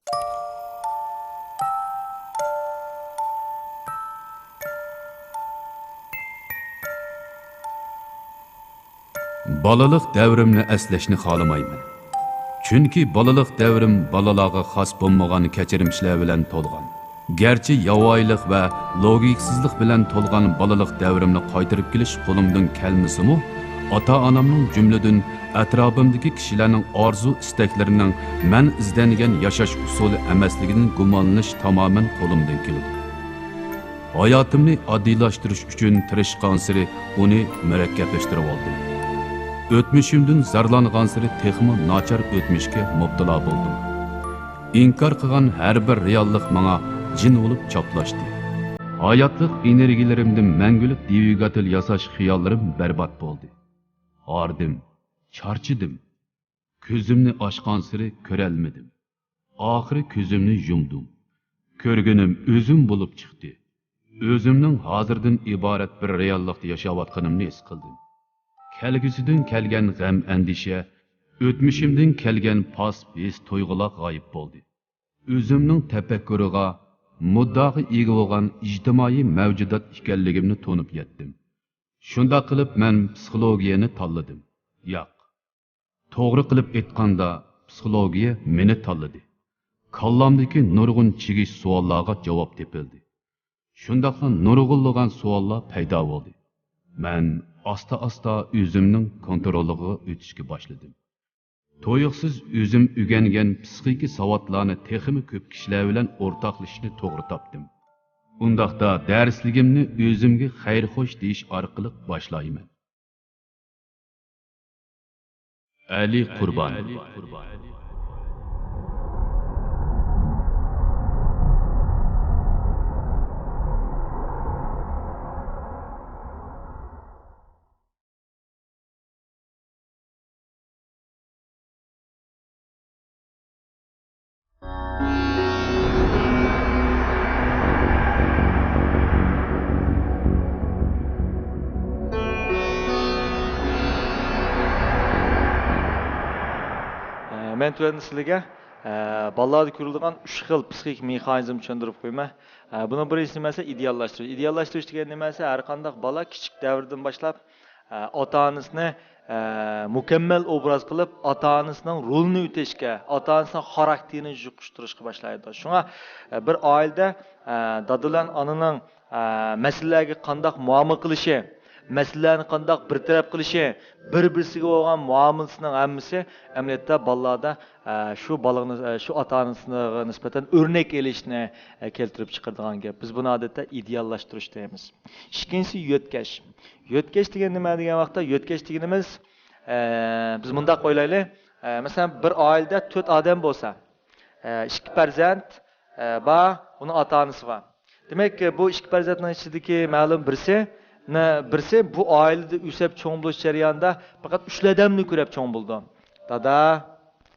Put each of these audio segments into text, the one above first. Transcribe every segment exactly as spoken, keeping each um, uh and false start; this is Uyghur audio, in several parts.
بالىلىق دەۋرىمنى ئەسلەشنى خالىمايمەن. چۈنكى بالىلىق دەۋرىم بالىلارغا خاس بولمىغان كەچۈرمىشلەر بىلەن تولغان. گەرچە ياۋايىلىق ۋە لوگىكىسىزلىق بىلەن تولغان بالىلىق دەۋرىمنى قايتۇرۇپ كېلىش قولۇمدىن كەلمىسىمۇ، ئاتا-ئانامنىڭ، جۈملىدىن ئەتراپىمدىكى كىشىلەرنىڭ ئارزۇ-ئىستەكلىرىنىڭ مەن ئىزدەنگەن ياشاش ئۇسۇلى ئەمەسلىكىدىن گۇمانلىنىش تامامەن قولۇمدىن كېلىدۇ. ھاياتىمنى ئاددىيلاشتۇرۇش ئۈچۈن تىرىشقانسېرى ئۇنى مۇرەككەپلەشتۈرۈۋالدىم. ئۆتمۈشۈمدىن زارلانغانسېرى تېخىمۇ ناچار ئۆتمۈشكە مۇپتىلا بولدۇم. ئىنكار قىلغان ھەر بىر رېئاللىق ماڭا جىن بولۇپ چاپلاشتى. ھاياتلىق ئېنېرگىيەلىرىمدىن مەڭگۈلۈك دۋىگاتېل ياساش خىياللىرىم بەربات بولدى. ھاردىم، چارچىدىم. كۆزۈمنى ئاچقانسېرى كۆرەلمىدىم. ئاخىرى كۆزۈمنى يۇمدۇم. كۆرگىنىم ئۆزۈم بولۇپ چىقتى. ئۆزۈمنىڭ ھازىردىن ئىبارەت بىر رېئاللىقتا ياشاۋاتقىنىمنى ھېس قىلدىم. كەلگۈسىدىن كەلگەن غەم-ئەندىشە، ئۆتمۈشۈمدىن كەلگەن پاس ھېس-تۇيغۇلار غايىب بولدى. ئۆزۈمنىڭ تەپەككۇرىغا، مۇددىئاغا ئىگە بولغان ئىجتىمائىي مەۋجۇدات ئىكەنلىكىمنى تونۇپ يەتتىم. شۇنداق قىلىپ مەن پسىخولوگىيەنى تاللىدىم. ياق، توغرا قىلىپ ئېيتقاندا، پسىخولوگىيە مېنى تاللىدى. كاللامدىكى نۇرغۇن چىگىش سوئاللارغا جاۋاب تېپىلدى. شۇنداقلا نۇرغۇنلىغان سوئاللار پەيدا بولدى. مەن ئاستا-ئاستا ئۆزۈمنىڭ كونترولىغا ئۆتۈشكە باشلىدىم. تۇيۇقسىز ئۆزۈم ئۆگەنگەن پسىخىكا ساۋاتلارنى تېخىمۇ كۆپ كىشىلەر بىلەن ئورتاقلىشىشنى توغرا تاپتىم. ئۇنداقتا دەرسلىكىمنى ئۆزۈمگە خەير-خوش دېيىش ئارقىلىق باشلايمەن. ئەلى قۇربان. مەن تۆۋەندە سىلەرگە، ئە، بالىلاردا كۆرۈلىدىغان ئۈچ خىل پسىخىك مېخانىزمنى چۈشەندۈرۈپ قويىمەن. ئە، بۇنىڭ بىرىنچىسى نېمە دېسە، ئىدېئاللاشتۇرۇش. ئىدېئاللاشتۇرۇش دېگەن نېمە دېسە، ھەر قانداق بالا كىچىك دەۋرىدىن باشلاپ، ئە، ئاتا-ئانىسىنى، ئە، مۇكەممەل ئوبراز قىلىپ، ئاتا-ئانىسىنىڭ رولىنى ئۆتەشكە، ئاتا-ئانىسىنىڭ خاراكتېرىنى يۇقۇشتۇرۇشقا باشلايدۇ. شۇڭا، ئە، بىر ئائىلىدە، ئە، دادا بىلەن ئانىنىڭ، ئە، مەسىلىلەرگە قانداق مۇئامىلە قىلىشى، مەسىلىلەرنى قانداق بىر تەرەپ قىلىشى، بىر-بىرسىگە بولغان مۇئامىلىسىنىڭ ھەممىسى ئەمەلىيەتتە بالىلاردا، ئە، شۇ بالىنى، ئە، شۇ ئاتا-ئانىسىغا نىسبەتەن ئۆرنەك ئېلىشنى، ئە، كەلتۈرۈپ چىقىرىدىغان گەپ. بىز بۇنى ئادەتتە ئىدېئاللاشتۇرۇش دەيمىز. ئىككىنچىسى يۆتكەش. يۆتكەش دېگەن نېمە دېگەن ۋاقىتتا، يۆتكەش دېگىنىمىز، ئە، بىز مۇنداق ئويلايلى، ئە، مەسىلەن، بىر ئائىلىدە تۆت ئادەم بولسا، ئە، ئىككى پەرزەنت، ئە، بار، ئۇنىڭ ئاتا-ئانىسى بار. دېمەك، بۇ ئىككى پەرزەنتنىڭ ئىچىدىكى مەلۇم بىرسى، نە-، بىرسى بۇ ئائىلىدە ئۆسۈپ چوڭ بولۇش جەريانىدا پەقەت ئۈچلا ئادەمنى كۆرۈپ چوڭ بولىدۇ. دادا،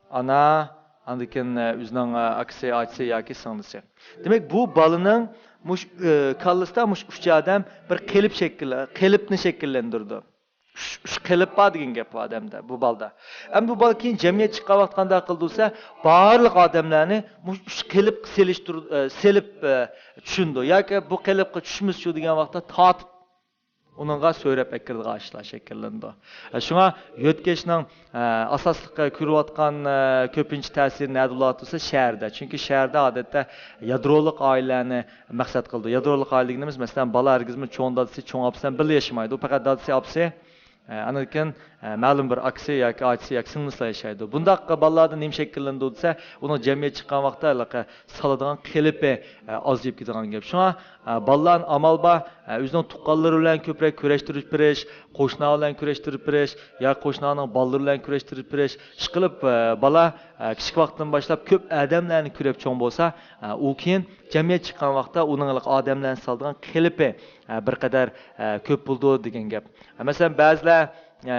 ئانا، ئاندىن كېيىن، ئە، ئۆزىنىڭ، ئە، ئاكىسى، ئاچىسى ياكى سىڭلىسى. دېمەك، بۇ بالىنىڭ مۇش-، ئە، كاللىسىدا مۇش ئۈچ ئادەم بىر قېلىپ شەكىل-، قېلىپنى شەكىللەندۈرىدۇ. ئۈچ، ئۈچ قېلىپ بار دېگەن گەپ بۇ ئادەمدە، بۇ بالىدا. ئەمما بۇ بالا كېيىن جەمئىيەت چىققان ۋاقىت قانداق قىلدى دېسە، بارلىق ئادەملەرنى مۇشۇ ئۈچ قېلىپقا سېلىشتۇر-، ئە، سېلىپ، ئە، چۈشىنىدۇ. ياكى بۇ قېلىپقا چۈشمىسىچۇ دېگەن ۋاقىتتا تارتىپ ئۇنىڭغا سۆرەپ ئەكىرىدىغان ئىشلار شەكىللىنىدۇ. ئە، شۇڭا يۆتكەشنىڭ، ئە، ئاساسلىق، ئە، كۆرۈۋاتقان، ئە، كۆپىنچە تەسىرى نەدە بولۇۋاتىدۇ دېسە، شەھەردە. چۈنكى شەھەردە ئادەتتە يادرولۇق ئائىلىلەرنى مەقسەت قىلىدۇ. يادرولۇق ئائىلە دېگىنىمىز، مەسىلەن، بالا ھەرگىزمۇ چوڭ دادىسى، چوڭ ئاپىسى بىلەن بىللە ياشىمايدۇ. ئۇ پەقەت دادىسى، ئاپىسى، ئە، ئاندىن كېيىن، ئە، مەلۇم بىر ئاكىسى ياكى ئاچىسى ياكى سىڭلىسى بىلەن ياشايدۇ. بۇنداق بالىلاردا نېمە شەكىللىنىدۇ دېسە، ئۇنىڭ جەمئىيەت چىققان ۋاقىتتا ھېلىقى سالىدىغان قېلىپى، ئە، ئازىيىپ كېتىدىغان گەپ. شۇڭا، ئە، بالىلارنى ئامال بار، ئە، ئۆزىنىڭ تۇغقانلىرى بىلەن كۆپرەك كۈرەشتۈرۈپ بېرىش، قوشنىلار بىلەن كۈرەشتۈرۈپ بېرىش ياكى قوشنىلارنىڭ بالىلىرى بىلەن كۈرەشتۈرۈپ بېرىش. ئىشقىلىپ، ئە، بالا، ئە، كىچىك ۋاقتىدىن باشلاپ كۆپ ئادەملەرنى كۆرۈپ چوڭ بولسا، ئە، ئۇ كېيىن جەمئىيەت چىققان ۋاقىتتا ئۇنىڭ ھېلىقى ئادەملەرنى سالىدىغان قېلىپى، ئە، بىر قەدەر، ئە، كۆپ بولىدۇ دېگەن گەپ. ئە، مەسىلەن، بەزىلەر، ئە،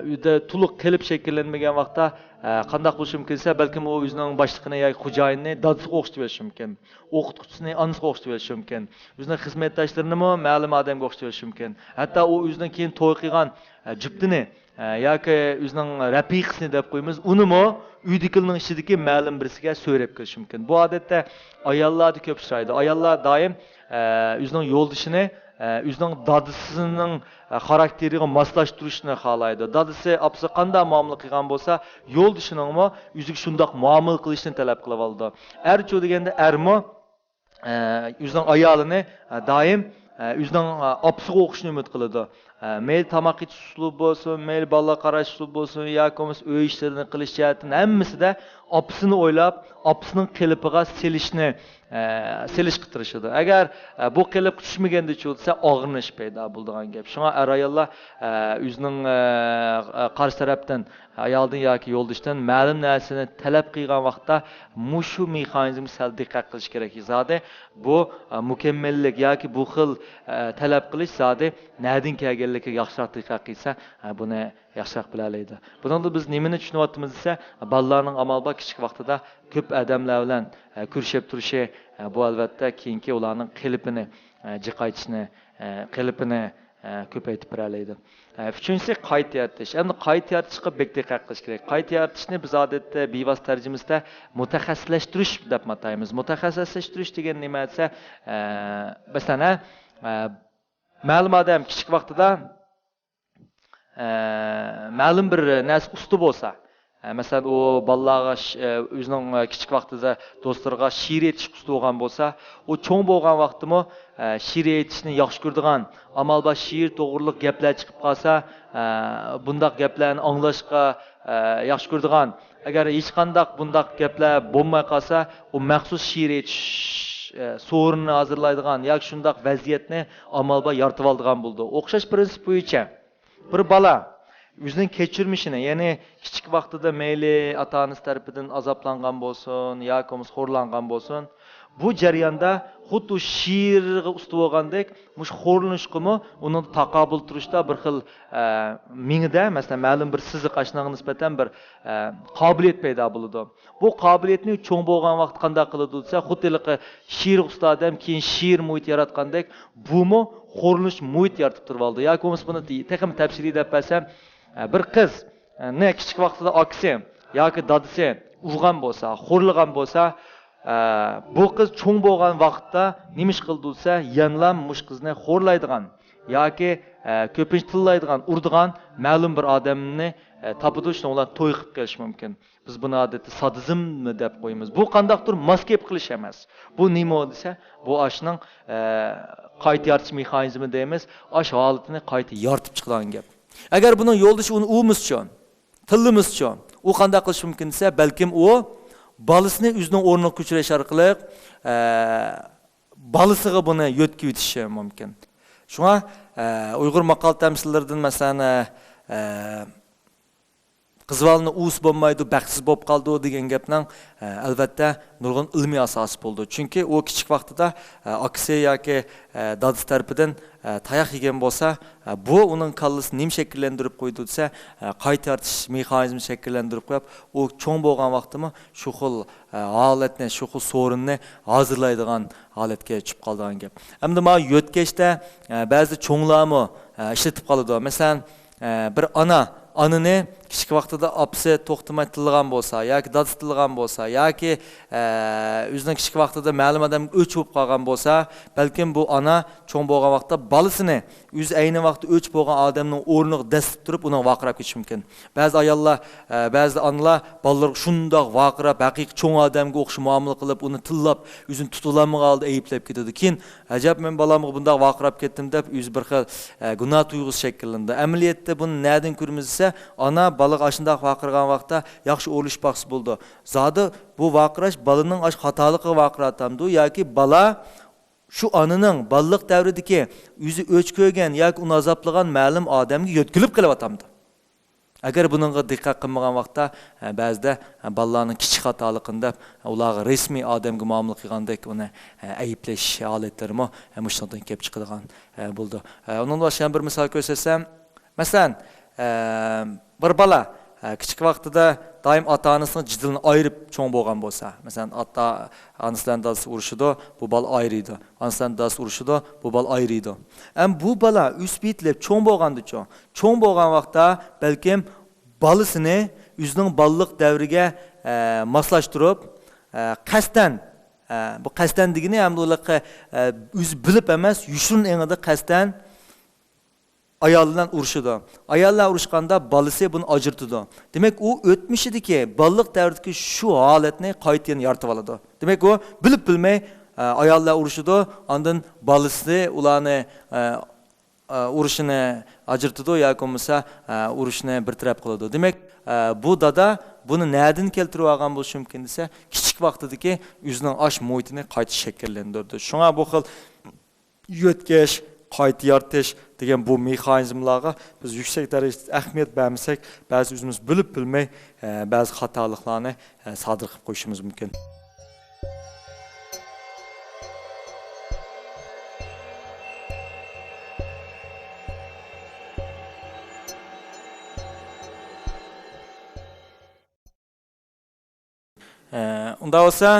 ئۆيدە تولۇق قېلىپ شەكىللەنمىگەن ۋاقىتتا، ئە، قانداق بولۇشى مۇمكىن دېسە، بەلكىم ئۇ ئۆزىنىڭ باشلىقىنى ياكى خوجايىنىنى دادىسىغا ئوخشىتىۋېلىشى مۇمكىن. ئوقۇتقۇچىسىنى ئانىسىغا ئوخشىتىۋېلىشى مۇمكىن. ئۆزىنىڭ خىزمەتداشلىرىنىمۇ مەلۇم ئادەمگە ئوخشىتىۋېلىشى مۇمكىن. ھەتتا ئۇ ئۆزىنىڭ كېيىن توي قىلغان، ئە، جۈپتىنى، ئە، ياكى ئۆزىنىڭ رەپىقىسىنى دەپ قويىمىز، ئۇنىمۇ ئۆيدىكىلىرنىڭ ئىچىدىكى مەلۇم بىرسىگە سۆرەپ كىرىشى مۇمكىن. بۇ ئادەتتە ئاياللاردا كۆپ ئۇچرايدۇ. ئاياللار دائىم، ئە، ئۆزىنىڭ يولدىشىنى، ئە، ئۆزىنىڭ دادىسىنىڭ، ئە، خاراكتېرىغا ماسلاشتۇرۇشنى خالايدۇ. دادىسى، ئاپىسى قانداق مۇئامىلە قىلغان بولسا، يولدىشىنىڭمۇ ئۆزىگە شۇنداق مۇئامىلە قىلىشنى تەلەپ قىلىۋالىدۇ. ئەرچۇ دېگەندە ئەرمۇ، ئە، ئۆزىنىڭ ئايالىنى، ئە، دائىم، ئە، ئۆزىنىڭ، ئە، ئاپىسىغا ئوخشىشىنى ئۈمىد قىلىدۇ. ئە، مەيلى تاماق ئېتىش ئۇسلۇبى بولسۇن، مەيلى بالىلارغا قاراش ئۇسلۇبى بولسۇن، ياكى بولمىسا ئۆي ئىشلىرىنى قىلىش جەھەتتىن ھەممىسىدە ئاپىسىنى ئويلاپ، ئاپىسىنىڭ قېلىپىغا سېلىشنى، ئە، سېلىشقا تىرىشىدۇ. ئەگەر، ئە، بۇ قېلىپقا چۈشمىگەندىچۇ دېسە، ئاغرىنىش پەيدا بولىدىغان گەپ. شۇڭا ئەر-ئاياللار، ئە، ئۆزىنىڭ، ئە، ئە، قارشى تەرەپتىن، ئايالدىن ياكى يولدىشىدىن مەلۇم نەرسىنى تەلەپ قىلغان ۋاقىتتا مۇشۇ مېخانىزمغا سەل دىققەت قىلىش كېرەك. زادى بۇ، ئە، مۇكەممەللىك ياكى بۇ خىل، ئە، تەلەپ قىلىش زادى نەدىن كەلگەنلىكىگە ياخشىراق دىققەت قىلسا، ئە، بۇنى ياخشىراق بىلەلەيدۇ. بۇنىڭدا بىز نېمىنى چۈشىنىۋاتىمىز دېسە، بالىلارنىڭ ئامال بار كىچىك ۋاقتىدا كۆپ ئادەملەر بىلەن، ئە، كۆرۈشۈپ تۇرۇشى، ئە، بۇ ئەلۋەتتە كېيىنكى ئۇلارنىڭ قېلىپىنى، ئە، جىقايتىشنى، ئە، قېلىپىنى، ئە، كۆپەيتىپ بېرەلەيدۇ. ئە، ئۈچىنچىسى قايتا يارىتىش. ئەمدى قايتا يارىتىشقا بەك دىققەت قىلىش كېرەك. قايتا يارىتىشنى بىز ئادەتتە بىۋاسىتە تەرجىمىسىدە مۇتەخەسسىسلەشتۈرۈش دەپ ئاتايمىز. مۇتەخەسسىسلەشتۈرۈش دېگەن نېمە دېسە، ئە، مەسىلەن، ھە، ئە، مەلۇم ئادەم كىچىك ۋاقتىدا ئە، مەلۇم بىر نەرسە ئۇستا بولسا، ئە، مەسىلەن، ئۇ بالىلارغا ش-، ئە، ئۆزىنىڭ، ئە، كىچىك ۋاقتىدا دوستلىرىغا شېئىر ئېيتىشقا ئۇستا بولغان بولسا، ئۇ چوڭ بولغان ۋاقتىمۇ، ئە، شېئىر ئېيتىشنى ياخشى كۆرىدىغان، ئامال بار شېئىر توغرۇلۇق گەپلەر چىقىپ قالسا، ئە، بۇنداق گەپلەرنى ئاڭلاشقا، ئە، ياخشى كۆرىدىغان، ئەگەر ھېچقانداق بۇنداق گەپلەر بولماي قالسا، ئۇ مەخسۇس شېئىر ئېيتىش، ئە، سورۇنىنى ھازىرلايدىغان ياكى شۇنداق ۋەزىيەتنى ئامال بار يارىتىۋالىدىغان بولىدۇ. ئوخشاش پىرىنسىپ بويىچە بىر بالا ئۆزىنىڭ كەچۈرمىشىنى، يەنى كىچىك ۋاقتىدا مەيلى ئاتا-ئانىسى تەرىپىدىن ئازابلانغان بولسۇن ياكى بولمىسا خورلانغان بولسۇن، بۇ جەرياندا خۇددى شېئىرغا ئۇستا بولغاندەك، مۇشۇ خورلىنىشقىمۇ ئۇنىڭدا تاقابىل تۇرۇشتا بىر خىل، ئە، مېڭىدە، مەسىلەن، مەلۇم بىر سىزىق ئاشۇنىڭغا نىسبەتەن بىر، ئە، قابىلىيەت پەيدا بولىدۇ. بۇ قابىلىيەتنى چوڭ بولغان ۋاقىتتا قانداق قىلىدۇ دېسە، خۇددى ھېلىقى شېئىرغا ئۇستا ئادەم كېيىن شېئىر مۇھىت ياراتقاندەك، بۇمۇ خورلىنىش مۇھىت يارىتىپ تۇرۇۋالىدۇ. ياكى بولمىسا بۇنى تېخىمۇ تەپسىلىي دەپ بەرسەم، ئە، بىر قىز، ئە، نى كىچىك ۋاقتىدا ئاكىسى ياكى دادىسى ئۇرغان بولسا، خورلىغان بولسا، ئە، بۇ قىز چوڭ بولغان ۋاقىتتا نېمە ئىش قىلىدۇ دېسە، يەنىلا مۇشۇ قىزنى خورلايدىغان ياكى، ئە، كۆپىنچە تىللايدىغان، ئۇرىدىغان مەلۇم بىر ئادەمنى، ئە، تاپىدۇ، شۇنىڭ بىلەن توي قىلىپ قېلىشى مۇمكىن. بىز بۇنى ئادەتتە سادىزم دەپ قويىمىز. بۇ قانداقتۇر ماس كېلىپ قېلىش ئەمەس. بۇ نېمە دېسە، بۇ ئاشۇنىڭ، ئە، قايتا يارىتىش مېخانىزمى دەيمىز، ئاشۇ ھالىتىنى قايتا يارىتىپ چىقىدىغان گەپ. ئەگەر بۇنىڭ يولدىشى ئۇنى ئۇرمىسىچۇ، تىللىمىسىچۇ، ئۇ قانداق قىلىشى مۇمكىن دېسە، بەلكىم ئۇ بالىسىنى ئۆزىنىڭ ئورنىغا كۆچۈرۈش ئارقىلىق، ئە، بالىسىغا بۇنى يۆتكىۋېتىشى مۇمكىن. شۇڭا، ئە، ئۇيغۇر ماقال تەمسىللىرىدىن، مەسىلەن، ئە، ئە، قىز بالىنى ئۇۋىسا بولمايدۇ، بەختسىز بولۇپ قالىدۇ دېگەن گەپنىڭ، ئە، ئەلۋەتتە، نۇرغۇن ئىلمىي ئاساسى بولىدۇ. چۈنكى ئۇ كىچىك ۋاقتىدا، ئە، ئاكىسى ياكى، ئە، دادىسى تەرىپىدىن، ئە، تاياق يېگەن بولسا، ئە، بۇ ئۇنىڭ كاللىسىنى نېمە شەكىللەندۈرۈپ قويىدۇ دېسە، ئە، قايتا يارىتىش مېخانىزمى شەكىللەندۈرۈپ قويۇپ، ئۇ چوڭ بولغان ۋاقتىمۇ شۇ خىل، ئە، ھالەتنى، شۇ خىل سورۇننى ھازىرلايدىغان ھالەتكە چۈشۈپ قالىدىغان گەپ. ئەمدى مانا يۆتكەشتە، ئە، بەزىدە چوڭلارمۇ، ئە، ئىشلىتىپ قالىدۇ. مەسىلەن، ئە، بىر ئانا ئانىنى كىچىك ۋاقتىدا ئاپىسى توختىماي تىللىغان بولسا ياكى دادىسى تىللىغان بولسا ياكى، ئە، ئۆزىنىڭ كىچىك ۋاقتىدا مەلۇم ئادەمگە ئۆچ بولۇپ قالغان بولسا، بەلكىم بۇ ئانا چوڭ بولغان ۋاقىتتا بالىسىنى ئۆزى ئەينى ۋاقىتتا ئۆچ بولغان ئادەمنىڭ ئورنىغا دەسسىتىپ تۇرۇپ ئۇنىڭغا ۋارقىراپ كېتىشى مۇمكىن. بەزى ئاياللار، ئە، بەزى ئانىلار بالىلىرىغا شۇنداق ۋارقىراپ، ھەقىقىي چوڭ ئادەمگە ئوخشاش مۇئامىلە قىلىپ، ئۇنى تىللاپ، ئۆزىنى تۇتۇۋالالمىغان ھالدا ئەيىبلەپ كېتىدۇ. كېيىن، ئەجەب، مەن بالامغا بۇنداق ۋارقىراپ كەتتىم دەپ، ئۆزى بىر خىل، ئە، گۇناھ تۇيغۇسى شەكىللىنىدۇ. ئەمەلىيەتتە بۇنى نەدىن كۆرىمىز دېسە، ئانا بالىغا ئاشۇنداق ۋارقىرىغان ۋاقىتتا ياخشى ئويلىشىپ باقسا بولىدۇ. زادى بۇ ۋارقىراش بالىنىڭ ئاشۇ خاتالىقىغا ۋارقىراتامدۇ ياكى بالا شۇ ئانىنىڭ بالىلىق دەۋرىدىكى ئۆزى ئۆچ كۆرگەن ياكى ئۇنى ئازابلىغان مەلۇم ئادەمگە يۆتكىلىپ قېلىۋاتامدۇ؟ ئەگەر بۇنىڭغا دىققەت قىلمىغان ۋاقىتتا، ھە، بەزىدە، ھە، بالىلارنىڭ كىچىك خاتالىقىنى دەپ، ئۇلارغا رەسمىي ئادەمگە مۇئامىلە قىلغاندەك ئۇنى، ھە، ئەيىبلەش ھالەتلىرىمۇ، ھە، مۇشۇنىڭدىن كېلىپ چىقىدىغان، ھە، بولىدۇ. ھە، ئۇنىڭدىن باشقا يەنە بىر مىسال كۆرسەتسەم، مەسىلەن، ئە، بىر بالا، ئە، كىچىك ۋاقتىدا دائىم ئاتا-ئانىسىنىڭ جېدىلىنى ئايرىپ چوڭ بولغان بولسا، مەسىلەن، ئاتا-، ئانىسى بىلەن دادىسى ئۇرۇشىدۇ، بۇ بالا ئايرىيدۇ. ئانىسى بىلەن دادىسى ئۇرۇشىدۇ، بۇ بالا ئايرىيدۇ. ئەمما بۇ بالا ئۆسۈپ يېتىلىپ چوڭ بولغاندىچۇ؟ چوڭ بولغان ۋاقىتتا بەلكىم بالىسىنى ئۆزىنىڭ بالىلىق دەۋرىگە، ئە، ماسلاشتۇرۇپ، ئە، قەستەن، ئە، بۇ قەستەن دېگىنى ھەم ئۇلارغا، ئە، ئۆزى بىلىپ ئەمەس، يوشۇرۇن ئېڭىدا قەستەن ئايالى بىلەن ئۇرۇشىدۇ. ئايالى بىلەن ئۇرۇشقاندا بالىسى بۇنى ئاجرىتىدۇ. دېمەك، ئۇ ئۆتمۈشىدىكى، بالىلىق دەۋرىدىكى شۇ ھالەتنى قايتا يەنە يارىتىۋالىدۇ. دېمەك، ئۇ بىلىپ بىلمەي، ئە، ئايالى بىلەن ئۇرۇشىدۇ، ئاندىن بالىسى ئۇلارنى، ئە، ئە، ئۇرۇشىنى ئاجرىتىدۇ ياكى بولمىسا، ئە، ئۇرۇشنى بىر تەرەپ قىلىدۇ. دېمەك، ئە، بۇ دادا بۇنى نەدىن كەلتۈرۈپ ئالغان بولۇشى مۇمكىن دېسە، كىچىك ۋاقتىدىكى ئۆزىنىڭ ئاش مۇھىتىنى قايتا شەكىللەندۈرىدۇ. شۇڭا بۇ خىل يۆتكەش، قايتا يارىتىش دېگەن بۇ مېخانىزملارغا بىز يۈكسەك دەرىجىدە ئەھمىيەت بەرمىسەك، بەزى ئۆزىمىز بىلىپ بىلمەي، ئە، بەزى خاتالىقلارنى، ئە، سادىر قىلىپ قويۇشىمىز مۇمكىن. ئە، ئۇنداق بولسا،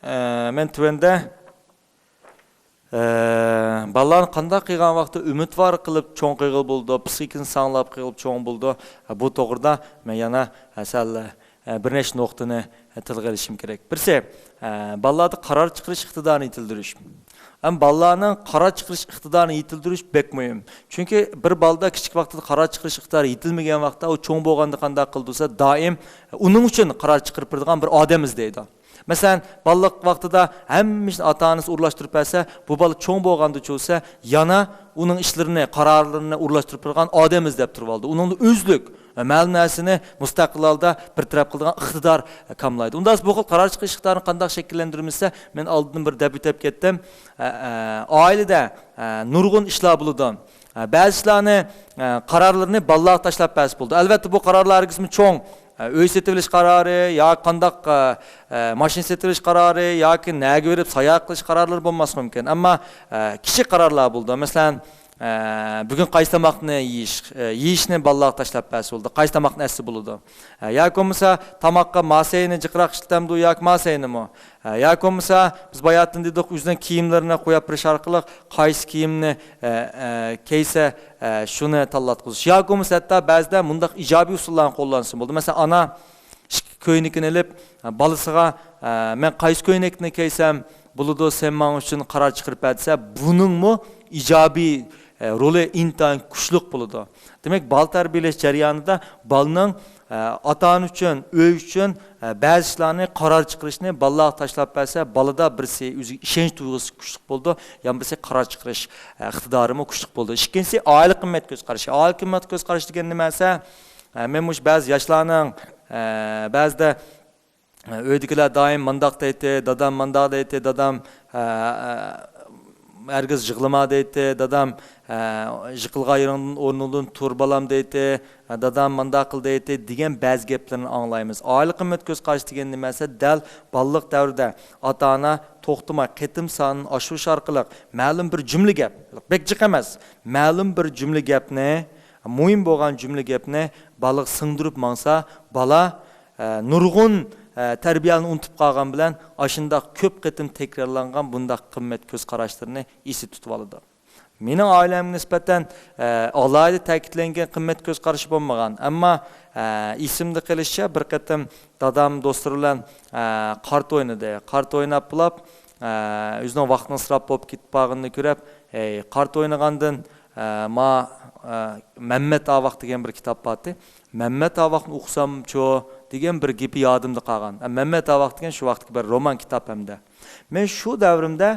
ئە، مەن تۆۋەندە، ئە، بالىلارنى قانداق قىلغان ۋاقىتتا ئۈمىدۋار قىلىپ چوڭ قىلغىلى بولىدۇ، پسىخىكىسىنى ساغلام قىلىپ چوڭ بولىدۇ. ئە، بۇ توغرىدا مەن يەنە، ئە، سەل، ئە، بىر نەچچە نۇقتىنى، ئە، تىلغا ئېلىشىم كېرەك. بىرسى، ئە، بالىلاردا قارار چىقىرىش ئىقتىدارىنى يېتىلدۈرۈش. ئەمما بالىلارنىڭ قارار چىقىرىش ئىقتىدارىنى يېتىلدۈرۈش بەك مۇھىم. چۈنكى بىر بالىدا كىچىك ۋاقتىدا قارار چىقىرىش ئىقتىدارى يېتىلمىگەن ۋاقىتتا ئۇ چوڭ بولغاندا قانداق قىلىدۇ دېسە، دائىم ئۇنىڭ ئۈچۈن قارار چىقىرىپ بېرىدىغان بىر ئادەم ئىزدەيدۇ. مەسىلەن، بالىلىق ۋاقتىدا ھەممە ئىشنى ئاتا-ئانىسى ئورۇنلاشتۇرۇپ بەرسە، بۇ بالا چوڭ بولغاندا چۈشىسە، يەنە ئۇنىڭ ئىشلىرىنى، قارارلىرىنى ئورۇنلاشتۇرۇپ بېرىدىغان ئادەم ئىزدەپ تۇرۇپ ئالىدۇ. ئۇنىڭدا ئۆزلۈك، مەلۇم نەرسىنى مۇستەقىل ھالدا بىر تەرەپ قىلىدىغان ئىقتىدار كاملايدۇ. ئۇنداق بۇ خىل قارار چىقىرىش ئىقتىدارىنى قانداق شەكىللەندۈرىمىز دېسە، مەن ئالدىن بىر دەپ ئۆتۈپ كەتتىم. ئە، ئە، ئائىلىدە، ئە، نۇرغۇن ئىشلار بولىدۇ. ئە، بەزى ئىشلارنى، ئە، قارارلىرىنى بالىلارغا تاشلاپ بەرسە بولىدۇ. ئەلۋەتتە، بۇ قارارلار ھەرگىزمۇ چوڭ، ئە، ئۆي سېتىۋېلىش قارارى ياكى قانداق، ئە، ئە، ماشىنا سېتىۋېلىش قارارى ياكى نەگە بېرىپ ساياھەت قىلىش قارارلىرى بولماسلىقى مۇمكىن. ئەمما، ئە، كىچىك قارارلار بولىدۇ. مەسىلەن، ئە، بۈگۈن قايسى تاماقنى يېيىش، ئە، يېيىشنى بالىلارغا تاشلاپ بەرسە بولىدۇ. قايسى تاماقنى ئەتسە بولىدۇ. ئە، ياكى بولمىسا تاماققا ماسەينى جىقراق ئىشلىتەمدۇ ياكى ماسەينىمۇ؟ ئە، ياكى بولمىسا بىز باياتىن دېدۇق، ئۆزىنىڭ كىيىملىرىنى قويۇپ بېرىش ئارقىلىق قايسى كىيىمنى، ئە، ئە، كىيسە، ئە، شۇنى تاللاتقۇزۇش. ياكى بولمىسا ھەتتا بەزىدە مۇنداق ئىجابىي ئۇسۇللارنى قوللانسا بولىدۇ. مەسىلەن، ئانا ئىككى كۆينىكىنى ئېلىپ، بالىسىغا، ئە، «مەن قايسى كۆينەكنى كىيسەم بولىدۇ، سەن ماڭا ئۈچۈن قارار چىقىرىپ بەر» دېسە، بۇنىڭمۇ ئىجابىي، ئە، رولى ئىنتايىن كۈچلۈك بولىدۇ. دېمەك، بالا تەربىيەلەش جەريانىدا بالىنىڭ، ئە، ئاتا-ئانا ئۈچۈن، ئۆي ئۈچۈن، ئە، بەزى ئىشلارنى، قارار چىقىرىشنى بالىلارغا تاشلاپ بەرسە، بالىدا بىرسى ئۆزىگە ئىشەنچ تۇيغۇسى كۈچلۈك بولىدۇ، يەنە بىرسى قارار چىقىرىش، ئە، ئىقتىدارىمۇ كۈچلۈك بولىدۇ. ئىككىنچىسى، ئائىلە قىممەت كۆز قارىشى. ئائىلە قىممەت كۆز قارىشى دېگەن نېمە دېسە، ئە، مەن مۇشۇ بەزى ياشلارنىڭ، ئە، بەزىدە ئۆيدىكىلەر دائىم مانداق دەيتتى، دادام مانداق دەيتتى، دادام، ئە، ئە، ھەرگىز يىغلىما دەيتتى، دادام، ئە، يىقىلغان يېرىڭدىن ئورنۇڭدىن تۇر بالام دەيتتى، ئە، دادام مانداق قىل دەيتتى دېگەن بەزى گەپلەرنى ئاڭلايمىز. ئائىلە قىممەت كۆز قارىشى دېگەن نېمە دېسە، دەل بالىلىق دەۋرىدە ئاتا-ئانا توختىماي قېتىم سانىنى ئاشۇرۇش ئارقىلىق مەلۇم بىر جۈملە گەپ، بەك جىق ئەمەس، مەلۇم بىر جۈملە گەپنى، مۇھىم بولغان جۈملە گەپنى بالىغا سىڭدۈرۈپ ماڭسا، بالا ئە، نۇرغۇن، ئە، تەربىيەنى ئۇنتۇپ قالغان بىلەن، ئاشۇنداق كۆپ قېتىم تەكرارلانغان بۇنداق قىممەت كۆز قاراشلىرىنى ئېسىدە تۇتۇۋالىدۇ. مېنىڭ ئائىلەمگە نىسبەتەن، ئە، ئالاھىدە تەكىتلەنگەن قىممەت كۆز قارىشى بولمىغان، ئەمما، ئە، ئېسىمدە قېلىشىچە، بىر قېتىم دادام دوستلىرى بىلەن، ئە، قارت ئوينىدى. قارت ئويناپ بولاپ، ئە، ئۆزىنىڭ ۋاقتىنىڭ ئىسراپ بولۇپ كېتىپ قالغىنىنى كۆرۈپ، «ھەي، قارت ئوينىغاندىن، ئە، ما، ئە، مەممەت ئاۋاق دېگەن بىر كىتاب بارتى. مەممەت ئاۋاقنى ئوقۇسامچۇ؟» دېگەن بىر گېپى يادىمدا قالغان. ئە، مەممەت ئاۋاق دېگەن شۇ ۋاقىتتىكى بىر رومان كىتاب ھەمدە. مەن شۇ دەۋرىمدە،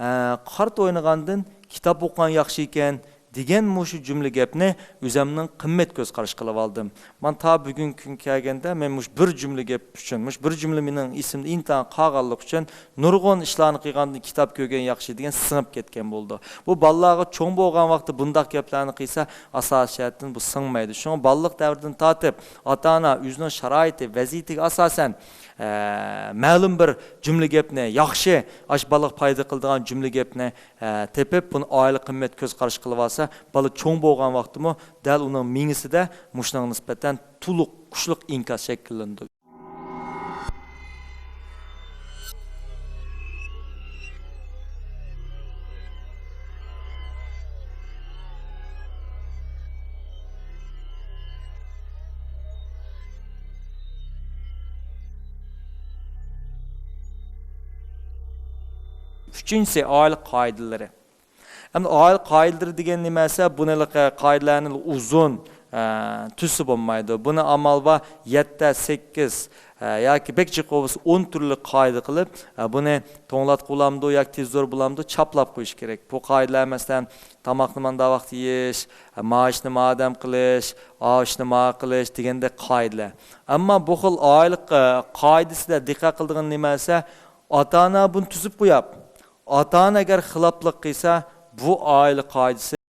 ئە، «قارت ئوينىغاندىن كىتاب ئوقۇغان ياخشى ئىكەن» دېگەن مۇشۇ جۈملە گەپنى ئۆزەمنىڭ قىممەت كۆز قارىشى قىلىۋالدىم. مانا تا بۈگۈنكى كۈنگە كەلگەندە مەن مۇشۇ بىر جۈملە گەپ ئۈچۈن، مۇشۇ بىر جۈملە مېنىڭ ئېسىمدە ئىنتايىن قالغانلىقى ئۈچۈن نۇرغۇن ئىشلارنى قىلغاندىن كىتاب كۆرگەن ياخشى دېگەن سىڭىپ كەتكەن بولىدۇ. بۇ بالىلارغا چوڭ بولغان ۋاقىتتا بۇنداق گەپلەرنى قىلسا، ئاساسىي جەھەتتىن بۇ سىڭمايدۇ. شۇڭا بالىلىق دەۋرىدىن تارتىپ ئاتا-ئانا ئۆزىنىڭ شارائىتى، ۋەزىيىتىگە ئاساسەن، ئە، مەلۇم بىر جۈملە گەپنى، ياخشى، ئاشۇ بالىغا پايدا قىلىدىغان جۈملە گەپنى، ئە، تېپىپ، بۇنى ئائىلە قىممەت كۆز قارىشى قىلىۋالسا، بالا چوڭ بولغان ۋاقتىمۇ دەل ئۇنىڭ مېڭىسىدە مۇشۇنىڭغا نىسبەتەن تولۇق، كۈچلۈك ئىنكاس شەكىللىنىدۇ. ئۈچىنچىسى، ئائىلە قائىدىلىرى. ئەمدى ئائىلە قائىدىلىرى دېگەن نېمە دېسە، بۇنى ھېلىقى قائىدىلەرنى ئۇزۇن، ئە، تۈزسە بولمايدۇ. بۇنى ئامال بار يەتتە، سەككىز، ئە، ياكى بەك جىق بولسا ئون تۈرلۈك قائىدە قىلىپ، ئە، بۇنى توڭلاتقۇ بولامدۇ ياكى تېلېۋىزور بولامدۇ، چاپلاپ قويۇش كېرەك. بۇ قائىدىلەر، مەسىلەن، تاماقنى مانداق ۋاقىتتا يېيىش، ئە، ماۋۇ ئىشنى مادەم قىلىش، ئاۋۇ ئىشنى ماۋۇ قىلىش دېگەندەك قائىدىلەر. ئەمما بۇ خىل ئائىلە، ئە، قائىدىسىدە دىققەت قىلىدىغان نېمە دېسە، ئاتا-ئانا بۇنى تۈزۈپ قويۇپ، ئاتا-ئانا ئەگەر خىلاپلىق قىلسا، بۇ ئائىلە قائىدىسى